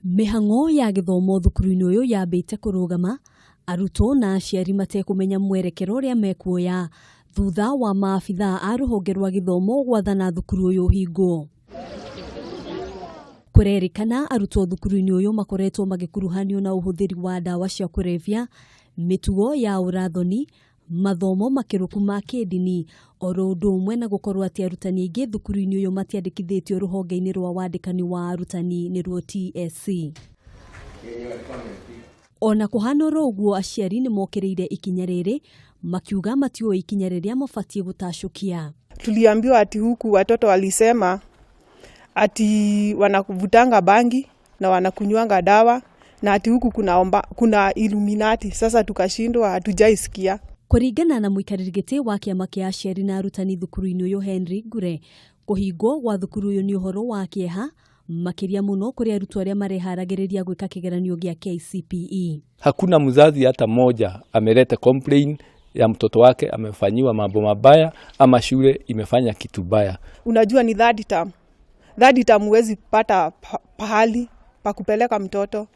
Mĩhang'o ya gĩthomo thukuru-inĩ ũyũ yambĩte kũrũgama arutwo na aciari matekũmenya mwerekero ũrĩa mekuoya thutha wa maabitha a rũhonge rwa gĩthomo gwathana thukuru ũyũ ũhingwo. Kũrerĩkana arutwo thukuru-inĩ ũyũ makoretwo magĩkuruhanio na ũhũthĩri wa ndawa cia kũrebia, mĩtugo ya ũrathoni, mathomo makĩrũku ma kĩndini oro ũndũ ũmwe na gũkorwo atĩ arutani aingĩ thukuru-inĩ ũyũ matiandĩkithĩtio rũhonge-inĩ rwa wandĩkani wa arutani nĩruo TSC. Ona kũhana oro ũguo aciari nĩ mokĩrĩire ikinya rĩrĩ makiuga matiũĩ ikinya rĩrĩa mabatiĩ gũtacũkia. Tuliambiwa ati huku watoto walisema ati wanavutanga bangi na wanakunywanga dawa na ati huku kuna Illuminati. Sasa tukashindwa, hatujaisikia. Kũringana na mũikarĩri gĩtĩ wa kĩama kĩa aciari na arutani thukuru-inĩ ũyũ Henry Ngure, kũhingwo gwa thukuru ũyũ nĩ ũhoro wa kĩeha makĩria mũno kũrĩ arutwo arĩa mareharagĩrĩria gwĩka kĩgeranio gĩa KCPE. Hakuna mzazi hata moja ameleta complain ya mtoto wake amefanyiwa mambo mabaya ama shule imefanya kitu baya. Unajua ni third term. Third term huwezi pata pahali pa kupeleka mtoto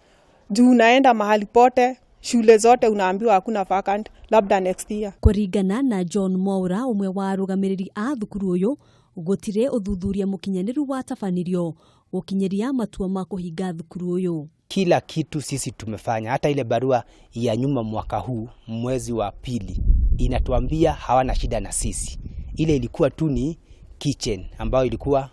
juu unaenda mahali pote, shule zote unaambiwa hakuna vacant, labda next year. Kũringana na John Mwaura, ũmwe wa arũgamĩrĩri a thukuru ũyũ, gũtirĩ ũthuthuria mũkinyanĩru watabanirio gũkinyĩria matua ma kũhinga thukuru ũyũ. Kila kitu sisi tumefanya, hata ile barua ya nyuma mwaka huu mwezi wa pili inatuambia hawana shida na sisi. Ile ilikuwa tu ni kitchen ambayo ilikuwa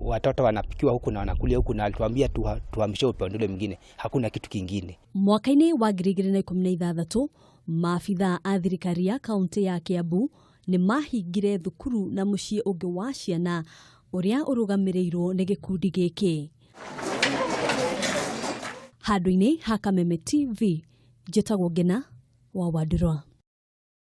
watoto wanapikiwa huku na wanakulia huku, na walituambia tuhamishe upande ule mwingine, hakuna kitu kingine. Mwaka-inĩ wa 2016 maabitha a thirikari ya kaunti ya Kiambu nĩ mahingire thukuru na mũciĩ ũngĩ wa ciana ũrĩa ũrũgamĩrĩirwo nĩ gĩkundi gĩkĩ. Handũ-inĩ ha Kameme TV, njĩtagwo Ngena wa Wandũrwa.